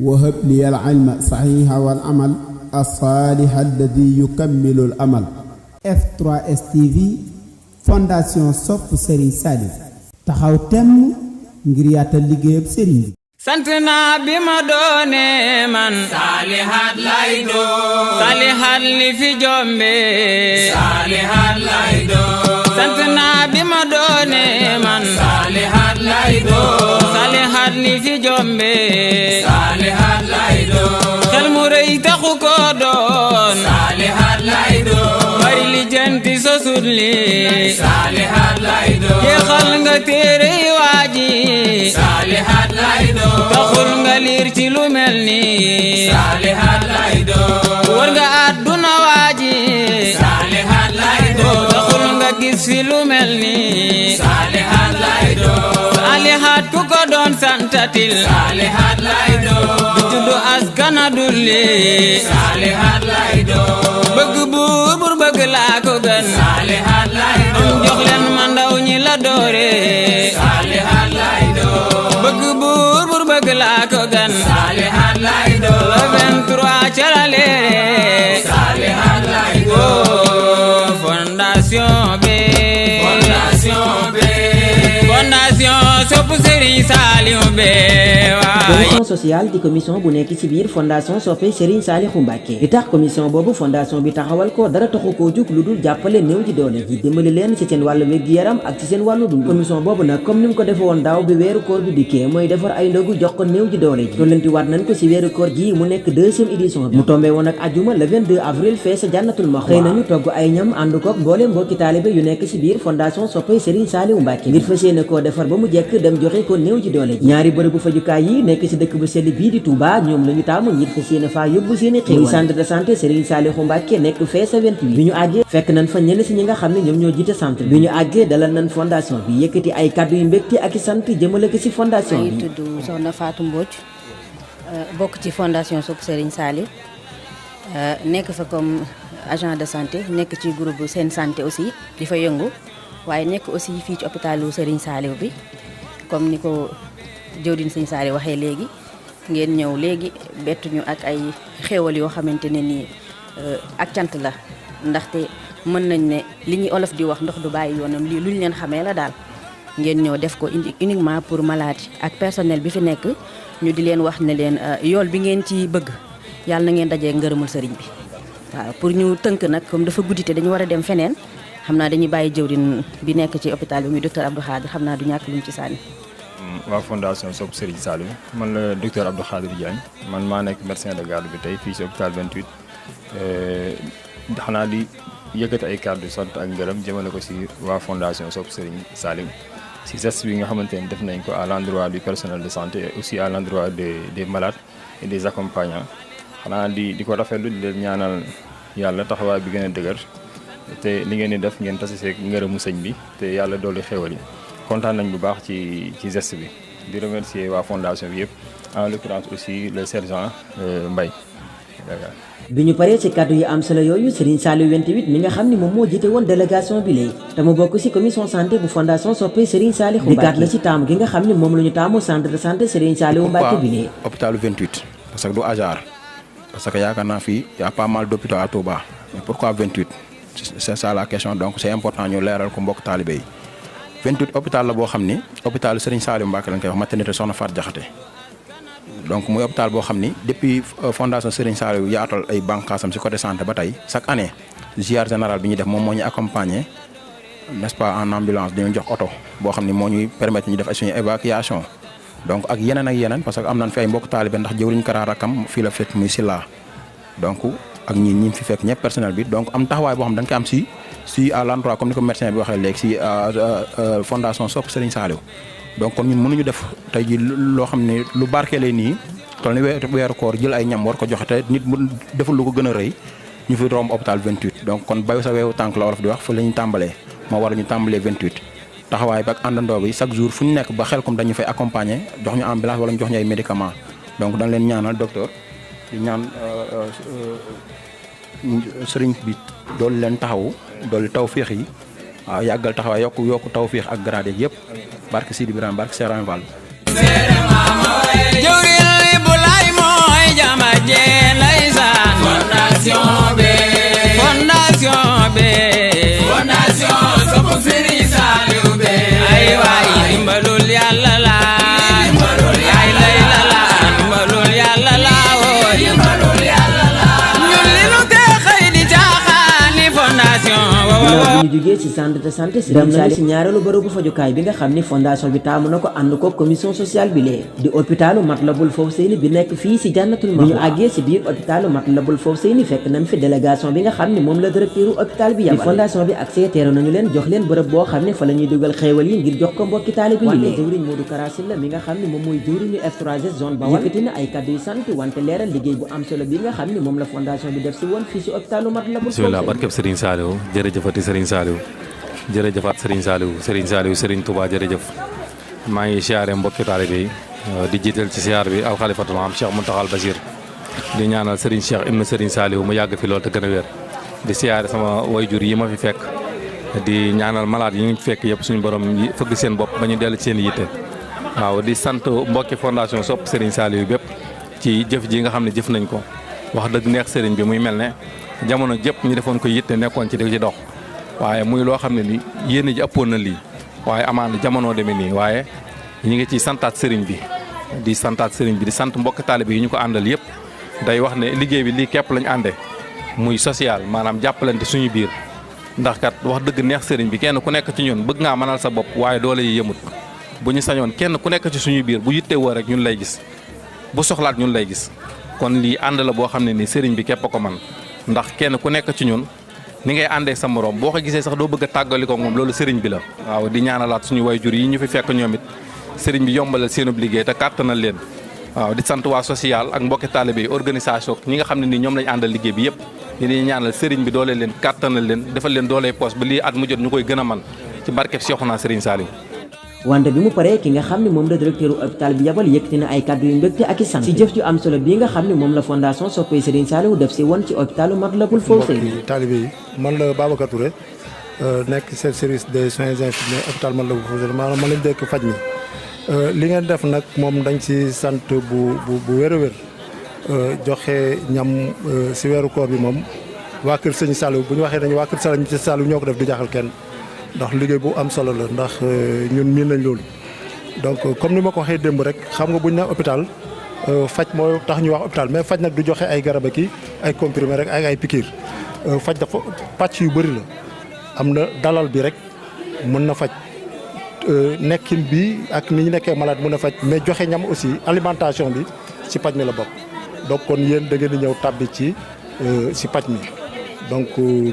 وهب لي العلم صحيح والعمل الصالح الذي يكمل الأمل. F3S TV Fondation Sopp Serigne Saliou taxaw temm ngir yaatal liggéeyab Serigne bi. sant naa bi ma doone man saalihaat lay doon saalihaat li fi jombe saalihaat lay doon sant naa bi ma doone man saalihaat lay doon saalihaat li fi jombe saalihaat lay doon xel mu rëy taxu ko doon saalihaat lay doon bari li jenti sosut li saalihaat lay doon jeexal nga téere waaji saalihaat lay doon taxul nga liir ci lu mel ni saalihaat lay doon war nga àdduna waaji saalihaat lay doon taxul nga gis fi lu mel ni saalihaat lay doon saalihaat ku ko doon santatil saalihaat lay doon du juddu askana dulli saalihaat lay doon bëgg buur bëgg laa ko gën saalihaat lay doon jox leen ma ndaw ñi la doore saalihaat lay doon bëgg buur bëgg laa ko gën saalihaat lay doon le 23 ca la leere saalihaat lay doon fondation bi fondation Sopp Serigne Saliou be commission sociale di commission bu nekk ci biir fondation Soppe Serigne Saliou Mbacké li tax commission boobu fondation bi taxawal ko dara taxu koo jug lu dul jàppale néew ji doole ji dimbali leen ci seen wàllu wér-gu-yaram ak ci seen wàllu dund commission boobu nag comme ni mu ko defe woon daaw bi weeru koor bi dikkee mooy defar ay ndogu jox ko néew ji doole ji tollanti waat nañ ko ci weeru koor gi mu nekk 2e édition bi mu tombé woon ak ajuma le 22 avril fee sa Jannatul Maxwa xëy nañu togg ay ñam ànd koog mboole mbokki taalibe yu nekk ci biir fondation Soppe Serigne Saliou Mbacké ngir fas yéene koo defar ba mu jekk dem joxe ko néew ji doole ji ñaari bërëbu fajukaay yi nekk ci dëkk bu sell bii di Touba ñoom lañu taamu ngir fas yéene faa yóbbu seeni xéewal centre de santé Serigne Saliou Mbacké nekk fee sa 28 bi ñu àggee fekk nañ fa ñenn ci ñi nga xam ne ñoom ñoo jiite centre bi ñu àggee dalal nañ fondation bi yëkkati ay kàddu yu mbégte ak i sant jëmale ko ci fondation bi. maa ngi tudd Soxna Fatou Mbodj bokk ci fondation Sopp Serigne Saliou nekk fa comme agent de santé nekk ci groupe Sen Santé aussi di fa yëngu waaye nekk aussi fii ci hôpitalu Serigne Saliou bi comme ni ko jëwriñ Serigne Saliou waxee léegi ngeen ñëw léegi bettuñu ak ay xéewal yoo xamante ne nii ak cant la ndaxte mën nañ ne li ñuy olof di wax ndox du bàyyi yoonam lii luñ leen xamee la daal ngeen ñëw def ko uniquement pour malade ak personnel bi fi nekk ñu di leen wax ne leen yool bi ngeen ci bëgg yàlla na ngeen dajee ngërëmul sëriñ bi waaw pour ñu tënk nag comme dafa guddi te dañu war a dem feneen xam naa dañuy bàyyi jëwriñ bi nekk ci hôpital bi muy docteur Abdou Khadir xam naa du ñàkk luñ ci sànni. waa fondation Sopp Serigne Saliou man la docteur Abdou Khadir Diagne man maa nekk médecin de garde bi tey fii ci hôpital 28 xanaa di yëkkati ay kàddu sant ak ngërëm jëmale ko ci waa fondation Sopp Serigne Saliou ci geste bi nga xamante ne def nañ ko à l'endroit du personnel de santé et aussi à l'endroit des malades et des accompagnants xanaa di ko rafetlu di leen ñaanal yàlla taxawaay bi gën a dëgër te li ngeen di def ngeen tasi seeg ngërëmu sëñ bi te yàlla dolli xéwal yi kontaan nañ bu baax ci geste bi di remercier waa fondation bi yëpp en l'occurrence aussi le sergent Mbaye. bi ñu paree ci kàddu yi am solo yooyu Serigne Saliou 28 mi nga xam ni moom moo jiite woon délégation bi léegi te mu bokk ci commission santé bu fondation Soppe Serigne Saliou Mbacké la ci taamu gi nga xam ni moom la ñu taamu centre de santé Serigne Saliou Mbacké bi léegi hôpital 28 parce que du hasard parce que yaakaar naa fii y a pas mal d'hôpitaux à Touba mais pourquoi 28 c'est ça la question donc c'est important ñu leeral ko mbokk taalibe yi 28 hôpital la boo xam ni hôpital Serigne Saliou Mbacké lañ koy wax maternité Soxna Fatou Diakhaté donc muy hôpital boo xam ni depuis fondation Serigne Saliou yaatal ay bànqaasam ci côté santé ba tey chaque année ziar général bi ñuy def moom moo ñu accompagner n'est-ce pas en ambulance dañu jox oto boo xam ni moo ñuy permettre ñu def ay suñu évacuation donc ak yeneen parce que am nañ fi ay mbokk taalibe ndax jëwriñ Kara rakam fii la fekk muy Silla donc ak ñi fi fekk ñëpp personnel bi donc am taxawaay boo xam dañ koy am si à l'endroit comme ni ko médecin bi waxee léegi si fondation Sopp Serigne Saliou donc kon ñun mënuñu def tey ji loo xam ne lu barkeelee nii toll ni weeru koor jël ay ñam war ko joxe te nit mu deful lu ko gën a rëy ñu fi romb hôpital 28 donc kon bayu sa weewu tànk la wolof di wax fa la ñu tàmbalee moo war ñu tàmbalee 28 taxawaay bi ak àndandoo bi chaque jour fu ñu nekk ba xel comme dañu fay accompagner jox ñu ambulance wala ñu jox ñu ay médicaments donc dañ leen ñaanal docteur di ñaan sëriñ bi doolu leen taxawu doolu tawféex yi waaw yàggal taxawaay yokku tawféex ak grade yëpp barke Sidi Ibrahima barke Serigne Fall. jëwriñ bu laay moo jógee ci centre de santé Serigne Saliou ci ñaareelu bërëbu fajukaay bi nga xam ni fondation bi taamu na ko ànd ko commission sociale bi lee di hôpitalu Matlaboul Fawzeyni bi nekk fii ci Jannatul Mahwa. bu ñu àggee ci biir hôpitalu Matlaboul Fawzeyni fekk nañ fi délégation bi nga xam ni moom la directeur hôpital bi yabal. fondation bi ak teeru nañu leen jox leen bërëb boo xam ne fa la ñuy dugal xéewal yi ngir jox ko mbokki taalibe yi lee. jëwriñ Modou Karasil la mi nga xam ni moom mooy jëwriñu F3S zone Bawal yëkkati na ay kàddu yu sant wante leeral liggéey bu am solo bi nga xam ni moom la fondation bi def ci woon fii ci hôpitalu Matlaboul Fawzeyni. bismillah barkeb Serigne Saliou jërëjëfati Serigne Saliou jërëjëfaat Serigne Saliou Serigne Touba jërëjëf maa ngi siyaare mbokki taalibe yi di jiital ci siyaar bi alxalifatul am Cheikh Mountakhal Bachir di ñaanal Serigne Cheikh ibn Serigne Saliou mu yàgg fi lool te gën a wér di siyaare sama wayjur yi ma fi fekk di ñaanal malade yi ñu fekk yëpp suñu borom fëgg seen bopp ba ñu dellu ci seen yitte waaw di sant mbokki fondation sopp Serigne Saliou bépp ci jëf ji nga xam ne jëf nañ ko wax dëgg neex Serigne bi muy mel ne jamono jëpp ñu defoon ko yitte nekkoon ci di ci dox waaye muy loo xam ne ni yéen ji ëppoon na lii waaye amaana jamono demee nii waaye ñu ngi ciy santaat Serigne bi di santaat Serigne bi di sant mbokki taalibe yi ñu ko àndal yëpp day wax ne liggéey bi lii képp lañ àndee muy social maanaam jàppalante suñu biir ndax kat wax dëgg neex Serigne bi kenn ku nekk ci ñun bëgg ngaa mënal sa bopp waaye doole yi yëmut bu ñu sañoon kenn ku nekk ci suñu biir bu yitte woo rek ñun lay gis bu soxlaat ñun lay gis kon lii ànd la boo xam ne ni Serigne bi képp a ko man ndax kenn ku nekk ci ñun ni ngay àndee sa morom boo ko gisee sax doo bëgg a tàggali ko moom loolu Serigne bi la. waaw di ñaanalaat suñu wayjur yi ñu fi fekk ñoom it Serigne bi yombalal seenub liggéey te kàttanal leen waaw di sant waa social ak mbokki taalibe yi organisation ñi nga xam ne nii ñoom lañ àndal liggéey bi yëpp di ñaanal Serigne bi doole leen kàttanal leen defal leen doole poos ba lii at mu jot ñu koy gën a man ci barkeb Cheikhouna Serigne Saliou. wante bi mu paree ki nga xam ne moom la directeur hôpital bi yabal yëkkati na ay kàddu yu mbégte ak i sant ci jëf ju am solo bii nga xam ne moom la fondation soppee Serigne Saliou def si woon ci hôpitalu Matlaboul Fawzeyni. taalibe yi man la Babacar Touré nekk chef service des soins infirmiers hôpital Matlaboul Fawzeyni maanaam ma lañ dekk faj mi li ngeen def nag moom dañ ci sant bu wér a wér joxe ñam si weeru koor bi moom waa kër Sëñ Saliou bu ñu waxee dañu waa kër Sëñ Saliou ñoo ko def du jaaxal kenn ndax liggéey bu am solo la ndax ñun miin nañ loolu donc comme ni ma ko waxee démb rek xam nga bu ñu nee hôpital faj moo tax ñu wax hôpital mais faj nag du joxe ay garab ak ay comprimé rek ak ay piqûre faj dafa pàcc yu bëri la am na dalal bi rek mën na faj nekkin bi ak ni ñu nekkee malade mën na faj mais joxe ñam aussi alimentation bi ci paj mi la bokk donc kon yéen da ngeen di ñëw tàbbi ci paj mi. donc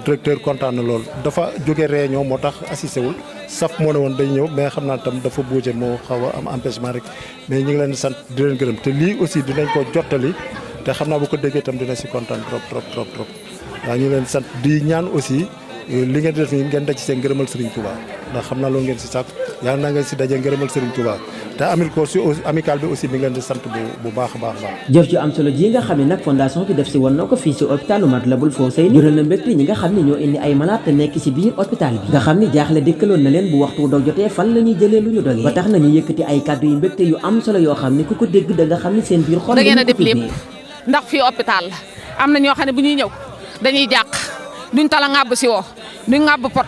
directeur kontaan na lool dafa jóge réunion moo tax assisté wul saf moo ne woon day ñëw mais xam naa tam dafa bougé moo xaw a am empêchement rek mais ñu ngi leen di sant di leen gërëm te lii aussi dinañ ko jottali te xam naa bu ko déggee tam dina si kontaan trop waaw ñu ngi leen di sant di ñaan aussi li ngeen di def nii ngeen daj seen ngërëmal Serigne Touba ndax xam naa loolu ngeen si sàkk yàlla na ngeen si daje ngërëmal Serigne Touba te amical bi aussi mi ngi leen di sant bu baax a baax. jëf ju am solo ji nga xam ne nag fondation bi def si woon na ko fii si hôpitalu Matlaboul Fawzeyni jural na mbégte ñi nga xam ne ñoo indi ay malade te nekk si biir hôpital bi nga xam ne jaaxle dëkkaloon na leen bu waxtu dog jotee fan la ñuy jëlee lu ñu dogee ba tax na ñu yëkkati ay kàddu yu mbégte yu am solo yoo xam ne ku ko dégg da nga xam ne seen biir xol da ngeen a def lépp ndax fii hôpital la am na ñoo xam ne bu ñuy ñëw dañuy jàq duñ tala ŋàbb si woo duñ ŋàbb pot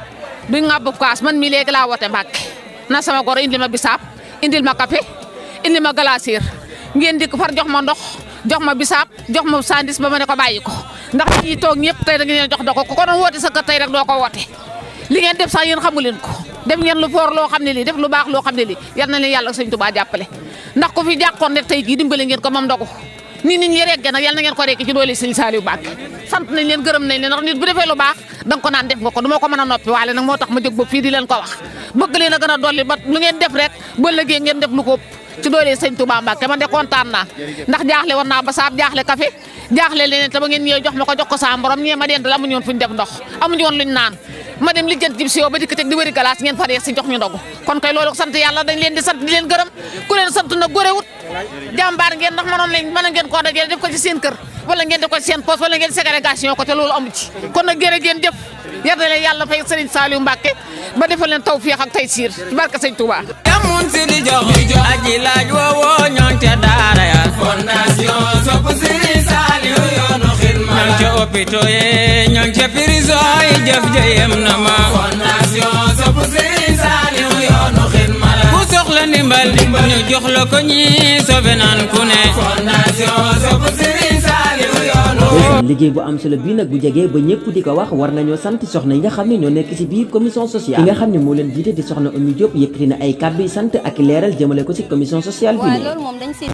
duñ ŋàbb kaas man mii léegi laa woote Mbàkke na sama goro indil ma bisaab indil ma café indil ma glacière ngeen dikk far jox ma ndox jox ma bisaab jox ma sandis ba ma ne ko bàyyi ko ndax ñi toog ñëpp tey da ngeen jox da ko ko doon woote sa kër tey rek doo ko woote li ngeen def sax yéen xamu leen ko def ngeen lu foor loo xam ne lii def lu baax loo xam ne lii yal na leen yàlla ak Sëñ Tuubaa jàppale ndax ku fi jàqoon rek tey jii dimbale ngeen ko moom ndogu nit ñi regge nag yal na ngeen ko rekk ci doole Sëñ Saliou Mbàkke sant nañ leen gërëm nañ leen ndax nit bu defee lu baax danga ko naan def nga ko du ma ko mën a noppi waale nag moo tax ma jóg ba fii di leen ko wax bëgg leen a gën a dolli ba lu ngeen def rek ba lëggee ngeen def lu ko ci doole Sëñ Touba Mbàkke man de kontaan naa ndax jaaxle woon naa ba saab jaaxle café jaaxle leneen te ba ngeen ñëwee jox ma ko jox ko sa borom ñee ma dend la amuñu woon fuñ def ndox amuñu woon luñ naan ma dem lijjanti jib si yow ba dikk teg di wëri glace ngeen faree si jox ñu ndogu kon kay loolu sant yàlla dañ leen di sant di leen gërëm ku leen sant na góorewut jàmbaar ngeen ndax mën ngeen koo dajale def ko ci seen kër wala ngeen def ko ci seen poste wala ngeen ségrégation ko te loolu amu ci kon nag jërë ngeen jëf yar na leen yàlla fay Serigne Saliou Mbacke ba defal leen tawfiix ak taysiir ci barke Sëñ Touba yamun si di jox aji laaj woowoo ñoŋ ca daara ya fondation sopp Serigne Saliou yoonu xidma ñoŋ ca hôpitaux ye ñoŋ ca prison yi jëf jëyem na ma fondation sopp Serigne Saliou yoonu xidma ku soxla ndimbal ñu jox la ko ñi sobe naan ku ne fondation sopp Serigne Saliou yoonu liggéey bu am solo bii nag bu jegee ba ñëpp di ko wax war nañoo sant soxna yi nga xam ne ñoo nekk ci biir commission sociale ki nga xam ne moo leen jiite di soxna Oumy Diop yëkkati na ay kàddu yi sant ak leeral jëmale ko ci commission sociale bi. waaw loolu moom dañ si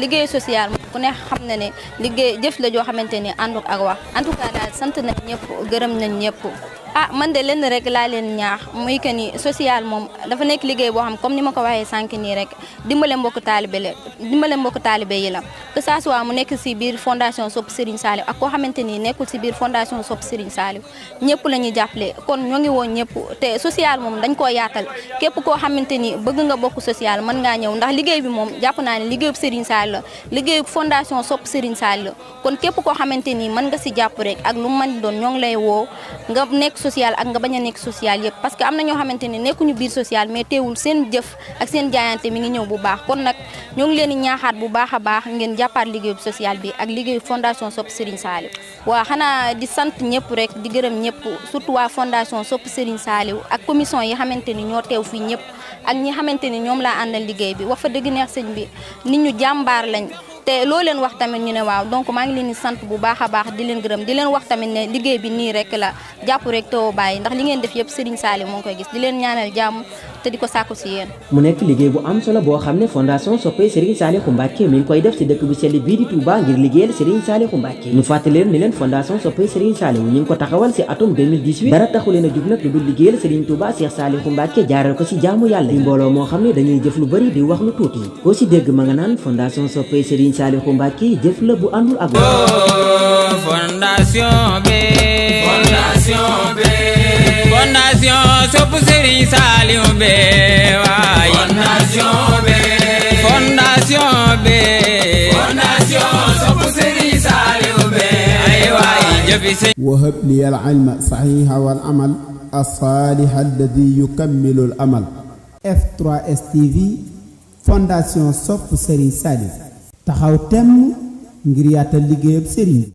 liggéey social ku ne xam na ne liggéey jëf la joo xamante ni ànduk ak wax en tout cas daal sant nañ ñëpp gërëm nañ ñëpp. man de lenn rek laa leen ñaax muy que ni social moom dafa nekk liggéey boo xam comme ni ma ko waxee sànq nii rek dimbale mbokk taalibe yi la que ça soit mu nekk si biir fondation Sopp Serigne Saliou ak koo xamante ni nekkul si biir fondation Sopp Serigne Saliou ñëpp la ñuy jàppale kon ñoo ngi woon ñëpp te social moom dañ koo yaatal képp koo xamante ni bëgg nga bokk social mën ngaa ñëw ndax liggéey bi moom jàpp naa ne liggéeyub Serigne Saliou la liggéeyub fondation Sopp Serigne Saliou kon képp koo xamante ni mën nga si jàpp rek ak lu mën di doon ñoo ngi lay woo nga nekk social ak nga bañ a nekk social yëpp parce que am na ñoo xamante ne nekkuñu biir social mais teewul seen jëf ak seen jaayante mi ngi ñëw bu baax kon nag ñoo ngi leen di ñaaxaat bu baax a baax ngeen jàppaat liggéeyu social bi ak liggéeyu fondation Sopp Serigne Saliou waaw xanaa di sant ñëpp rek di gërëm ñëpp surtout waa fondation Sopp Serigne Saliou ak commission yi xamante ni ñoo teew fii ñëpp ak ñi xamante ni ñoom laa àndal liggéey bi wax fa dëgg neex sëñ bi nit ñu jàmbaar lañ te loo leen wax tamit ñu ne waaw donc maa ngi leen di sant bu baax a baax di leen gërëm di leen wax tamit ne liggéey bi nii rek la jàpp rek too bàyyi ndax li ngeen def yëpp Serigne Saliou moo ngi koy gis di leen ñaanal jàmm te di ko sàkku si yéen. mu nekk liggéey bu am solo boo xam ne fondation Soppe Serigne Saliou Mbacké mi ngi koy def ci dëkk bu sell bii di Touba ngir liggéeyal Serigne Saliou Mbacké ñu fàttali leen ni leen fondation Soppe Serigne Saliou ñu ngi ko taxawal ci atum 2018 dara taxu leen a jug nag lu dul liggéeyal Serigne Touba Cheikh Saliou Mbacké jaaral ko ci jaamu yàlla di mbooloo moo xam ne dañuy jëf lu bari di wax lu tuuti koo ci dégg ma nga naan fondation Soppe Serigne Saliou Mbacké jëf la bu àndul ak fondation Sopp Serigne Saliou waay fondation Sopp Serigne Saliou ay waay jëfi wahab li al ilma sahiha wal amal as-salih alladhi yukammilu al amal. F3S TV fondation Sopp Serigne Saliou taxaw temm ngir yaatal liggéeyab Serigne